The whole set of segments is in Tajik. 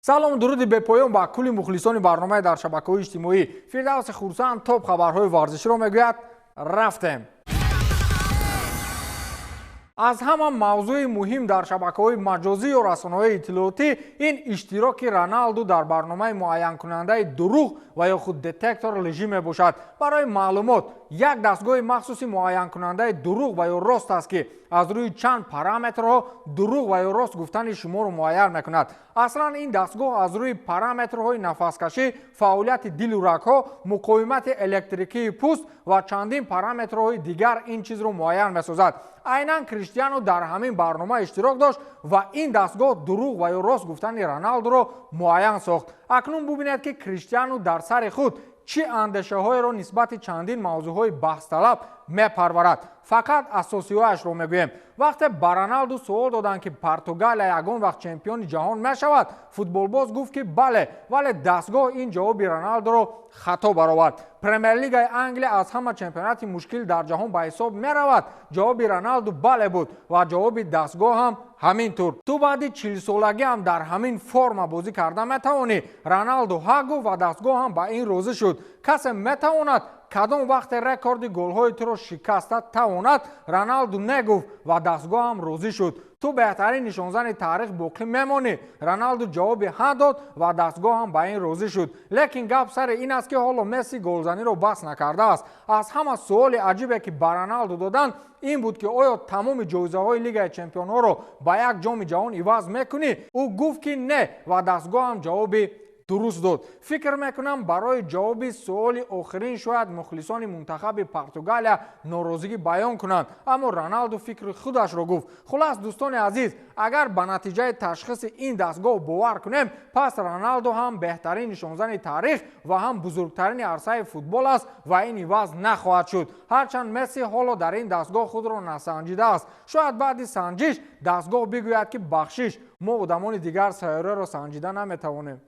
Салом, дуруди бепоён ба кулли мухлисони барномаи дар шабакаҳои иҷтимоӣ. Фирдавси Хурсанд топ хабарҳои варзиширо мегӯяд. Рафтем. Аз ҳама мавзӯи муҳим дар шабакаҳои маҷозӣ ё расонаҳои иттилоотӣ ин иштироки Роналду дар барномаи муайянкунандаи дурӯғ ва ё худ детектор лжи мебошад. Барои маълумот, як дастгоҳи махсуси муайянкунандаи дурӯғ ва ё рост аст, ки аз рӯи чанд параметрҳо дурӯғ ва ё рост гуфтани шуморо муайян мекунад. Аслан ин дастгоҳ аз рӯи параметрҳои нафаскашӣ, фаъолияти дилу рагҳо, муқовимати электрикии пӯст ва чандин параметрҳои дигар ин чизро муайян месозад. Айнан Криштиану дар ҳамин барнома иштирок дошт ва ин дастгоҳ дурӯғ ва ё рост гуфтани Роналдуро муайян сохт. Акнун бубинед, ки Криштиану дар сари худ чӣ андешаҳоеро нисбати чандин мавзӯъҳои баҳсталаб мепарварад. Фақат асосиҳояшро мегӯем. Вақте ба Роналду суол доданд, ки Португалия ягон вақт чемпиони ҷаҳон мешавад, футболбоз гуфт, ки бале, вале дастгоҳ ин ҷавоби Роналдуро хато баровард. Премер-лигаи Англия аз ҳама чемпионати мушкил дар ҷаҳон ба ҳисоб меравад. Ҷавоби Роналду бале буд ва ҷавоби дастгоҳ ҳам ҳамин тур. Ту баъди 40-солагӣ ҳам дар ҳамин форма бозӣ карда метавонӣ. Роналду ҳа гуфт ва дастгоҳ ҳам ба ин розӣ шуд. Касе метавонад кадом вақте рекорди голҳои туро шикаста тавонад? Роналду негуфт ва дастгоҳ ҳам розӣ шуд. Ту беҳтарин нишонзани таърих боқӣ мемонӣ. Роналду ҷавоби ҳа дод ва дастгоҳ ҳам ба ин розӣ шуд. Лекин гап сари ин аст, ки ҳоло Месси голзаниро бас накардааст. Аз ҳама суоли аҷибе, ки ба Роналду доданд, ин буд, ки оё тамоми ҷоизаҳои Лигаи чемпионҳоро ба як ҷоми ҷаҳон иваз мекунӣ? Ӯ гуфт, ки не, ва дастгоҳ ҳам ҷавоби дуруст дод. Фикр мекунам, барои ҷавоби суоли охирин шояд мухлисони мунтахаби Португалия норозигӣ баён кунанд, аммо Роналду фикри худашро гуфт. Хулас, дӯстони азиз, агар ба натиҷаи ташхиси ин дастгоҳ бовар кунем, пас Роналду ҳам беҳтарин нишонзани таърих ва ҳам бузургтарини арсаи футбол аст ва ин иваз нахоҳад шуд. Ҳарчанд Месси ҳоло дар ин дастгоҳ худро насанҷидааст. Шояд баъди санҷиш дастгоҳ бигӯяд, ки бахшиш, мо одамони дигар сайёраро санҷида наметавонем.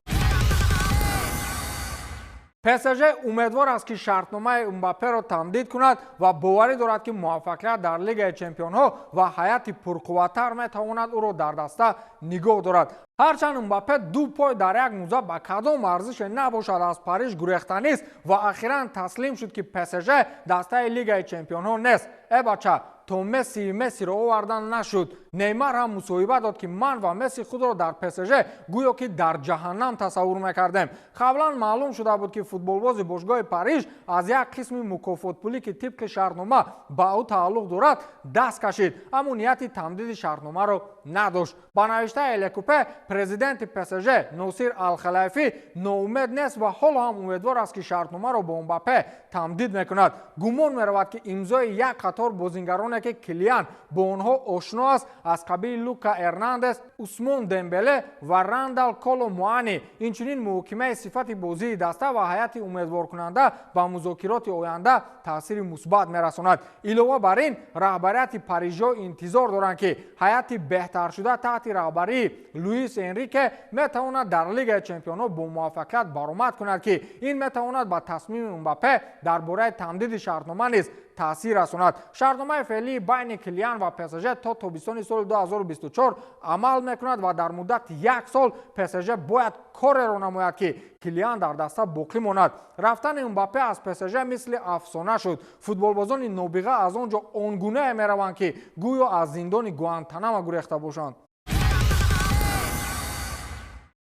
ПСЖ умедвор аст, ки шартномаи Мбапперо тамдид кунад ва боварӣ дорад, ки муваффақият дар Лигаи чемпионҳо ва ҳайати пурқувваттар метавонад ӯро дар даста нигоҳ дорад. Ҳарчанд Мбаппе ду пой дар як муза ба кадом арзише набошад аз Париж гурехтанист ва ахиран таслим шуд, ки ПСЖ дастаи Лигаи чемпионҳо нест. Э бача, то Месси Мессиро овардан нашуд. Неймар ҳам мусоҳиба дод, ки ман ва Месси худро дар ПСЖ гӯё ки дар ҷаҳаннам тасаввур мекардем. Қаблан маълум шуда буд, ки футболбози бошгоҳи Париж аз як қисми мукофотпулӣ, ки тибқи шартнома ба ӯ тааллуқ дорад, даст кашид, аммо нияти тамдиди шартномаро надошт. Ба навиштаи Лекупе, президенти ПСЖ Носир Алхалайфӣ ноумед нест ва ҳоло ҳам умедвор аст, ки шартномаро бо Мбаппе тамдид мекунад. Гумон меравад, ки имзои як қатор бозингароне, ки Килиан бо онҳо ошно аст, аз қабили Лука Эрнандес, Усмон Дембеле ва Рандал Коло Муани, инчунин муҳокимаи сифати бозии даста ва ҳайати умедворкунанда ба музокироти оянда таъсири мусбат мерасонад. Илова бар ин, раҳбарияти парижиҳо интизор доранд, ки ҳайати беҳтаршуда таҳти раҳбарии Луис Энрике метавонад дар Лигаи чемпионҳо бо муваффақият баромад кунад, ки ин метавонад ба тасмими Мбаппе дар бораи тамдиди шартнома низ таъсир расонад. Шартномаи феълии байни Килиан ва ПСЖ то тобистони соли 2024 амал мекунад ва дар муддати як сол ПСЖ бояд кореро намояд, ки Килиан дар даста боқӣ монад. Рафтани Мбаппе аз ПСЖ мисли афсона шуд. Футболбозони нобиға аз он ҷо он гунае мераванд, ки гӯё аз зиндони Гуантанама гурехта бошанд.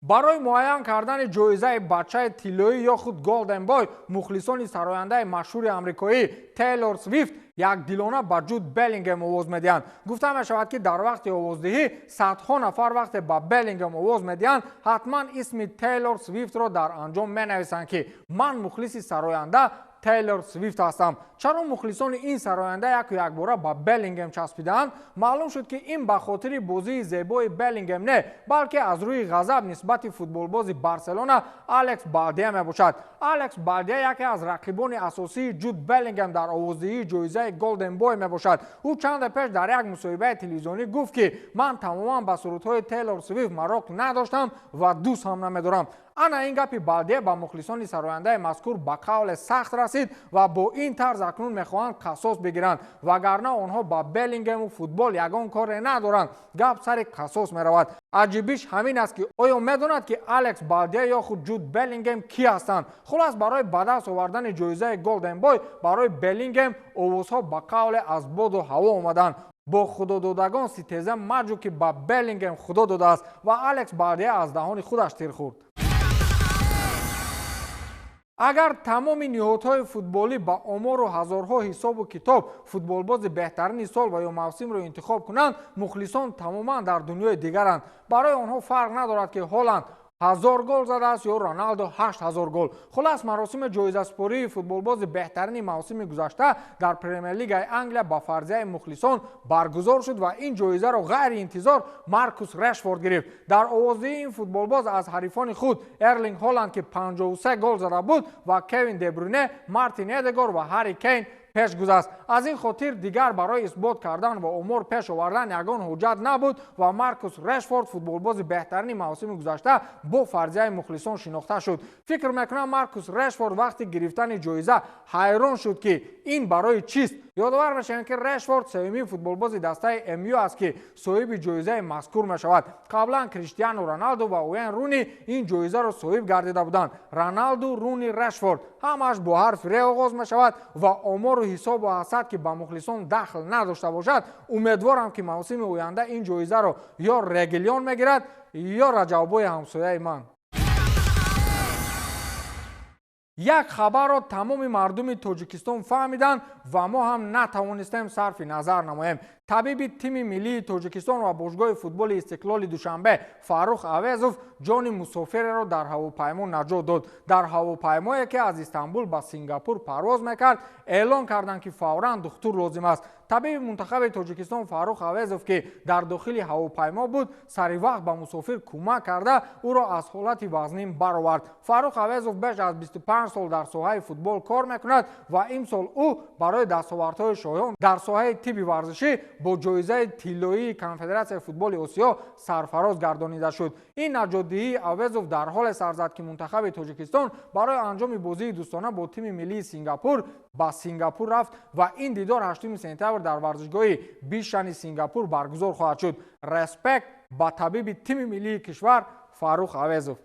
Барои муайян кардани ҷоизаи бачаи тиллоӣ ё худ Голден Бой, мухлисони сарояндаи машҳури амрикоӣ Тейлор Свифт якдилона ба Ҷуд Беллингем овоз медиҳанд. Гуфта мешавад, ки дар вақти овоздиҳӣ садҳо нафар вақте ба Беллингем овоз медиҳанд, ҳатман исми Тейлор Свифтро дар анҷом менависанд, ки ман мухлиси сароянда Тейлор Свифт ҳастам. Чаро мухлисони ин сароянда яку якбора ба Беллингем часпидаанд? Маълум шуд, ки ин ба хотири бозии зебои Беллингем не, балки аз рӯи ғазаб нисбати футболбози Барселона Алекс Балдия мебошад. Алекс Балдия яке аз рақибони асосии Ҷуд Беллингем дар овоздиҳии ҷоизаи Голден Бой мебошад. Ӯ чанде пеш дар як мусоҳибаи телевизионӣ гуфт, ки ман тамоман ба сурудҳои Тейлор Свифт мароқ надоштам ва дӯст ҳам намедорам. Ана ин гапи Балдия ба мухлисони сарояндаи мазкур ба қавле сахт расид ва бо ин тарз акнун мехоҳанд қасос бигиранд, вагарна онҳо ба Беллингему футбол ягон коре надоранд. Гап сари қасос меравад. Аҷибиш ҳамин аст, ки оё медонад, ки Алекс Балдия ё худ Ҷуд Беллингем кӣ ҳастанд? Хулас, барои ба даст овардани ҷоизаи Голден Бой барои Беллингем овозҳо ба қавле аз боду ҳаво омаданд. Бо худододагон ситеза маҷӯ, ки ба Беллингем худо додааст ва Алекс Балдия аз даҳони худаш тир хӯрд. Агар тамоми ниҳодҳои футболӣ ба омору ҳазорҳо ҳисобу китоб футболбози беҳтарини сол ва ё мавсимро интихоб кунанд, мухлисон тамоман дар дунёи дигаранд. Барои онҳо фарқ надорад, ки Ҳоланд 1000 гол задааст ё Роналдо 8000 гол. Хулас, маросими ҷоизаспории футболбози беҳтарини мавсими гузашта дар Премер-лигаи Англия ба фарзияи мухлисон баргузор шуд ва ин ҷоизаро ғайриинтизор Маркус Решфорд гирифт. Дар овоздиҳии ин футболбоз аз ҳарифони худ Эрлинг Ҳоланд, ки 53 гол зада буд, ва Кевин Дебрюне, Мартин Эдегор ва Ҳарри Кейн пеш гузашт. Аз ин хотир дигар барои исбот кардан ва омор пеш овардан ягон ҳуҷҷат набуд ва Маркус Решфорд футболбози беҳтарини мавсими гузашта бо фарзияи мухлисон шинохта шуд. Фикр мекунам, Маркус Решфорд вақти гирифтани ҷоиза ҳайрон шуд, ки ин барои чист. Ёдовар мешавем, ки Решфорд сеюмин футболбози дастаи МЮ аст, ки соҳиби ҷоизаи мазкур мешавад. Қаблан Криштиану Роналду ва Уэн Руни ин ҷоизаро соҳиб гардида буданд. Роналду, Руни, Решфорд, ҳамааш бо ҳарфи ре оғоз мешавад ва омору ҳисобу ҳасад, ки ба мухлисон дахл надошта бошад. Умедворам, ки мавсими оянда ин ҷоизаро ё Регилён мегирад, ё Раҷаббои ҳамсояи ман. Як хабарро тамоми мардуми Тоҷикистон фаҳмиданд ва мо ҳам натавонистем сарфи назар намоем. Табиби тими миллии Тоҷикистон ва бошгоҳи футболи Истиқлоли Душанбе Фаррух Авезов ҷони мусофиреро дар ҳавопаймо наҷот дод. Дар ҳавопаймое, ки аз Истанбул ба Сингапур парвоз мекард, эълон карданд, ки фавран духтур лозим аст. Табиби мунтахаби Тоҷикистон Фаррух Авезов, ки дар дохили ҳавопаймо буд, сари вақт ба мусофир кӯмак карда, ӯро аз ҳолати вазнин баровард. Фаррух Авезов беш аз 25 сол дар соҳаи футбол кор мекунад ва имсол ӯ барои дастовардҳои шоён дар соҳаи тибби варзишӣ бо ҷоизаи тиллоии Конфедератсияи футболи Осиё сарфароз гардонида шуд. Ин наҷотдиҳии Авезов дар ҳоле сар зад, ки мунтахаби Тоҷикистон барои анҷоми бозии дӯстона бо тими миллии Сингапур ба Сингапур рафт ва ин дидор 8 сентябр дар варзишгоҳи Бишани Сингапур баргузор хоҳад шуд. Респект ба табиби тими миллии кишвар Фаррух Авезов.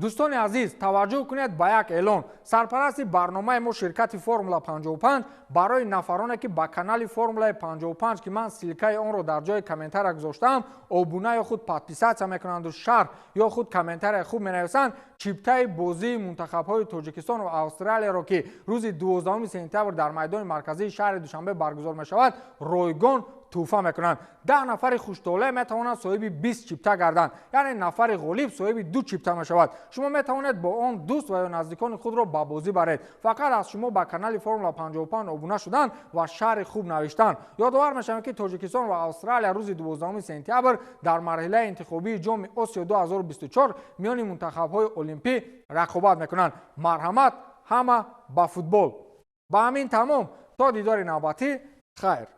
Дӯстони азиз, таваҷҷӯҳ кунед ба як эълон. Сарпарасти барномаи мо ширкати Формула 55 барои нафароне, ки ба канали Формулаи 55, ки ман ссылка и онро дар ҷои комментария гузоштаам, обуна ё худ подписаться мекунанду шарҳ ё худ комментария хуб менависанд, чиптаи бозии мунтахабҳои Тоҷикистон ва Австралияро, ки рӯзи 12 сентябр дар майдони марказии шаҳри Душанбе баргузор мешавад, ройгон тӯҳфа мекунанд. 10 нафари хуштолеъ метавонанд соҳиби 20 чипта гарданд, яъне нафари ғолиб соҳиби 2 чипта мешавад. Шумо метавонед бо он дӯст ва ё наздикони худро ба бозӣ баред. Фақат аз шумо ба канали Формула 55 обуна шудан ва шарҳи хуб навиштан. Ёдовар мешавем, ки Тоҷикистон ва Австралия рӯзи 12 сентябр дар марҳилаи интихобии Ҷоми Осиё 2024 миёни мунтахабҳои олимпӣ рақобат мекунанд. Марҳамат, ҳама ба футбол. Ба ҳамин тамом, то дидори навбатӣ, хайр.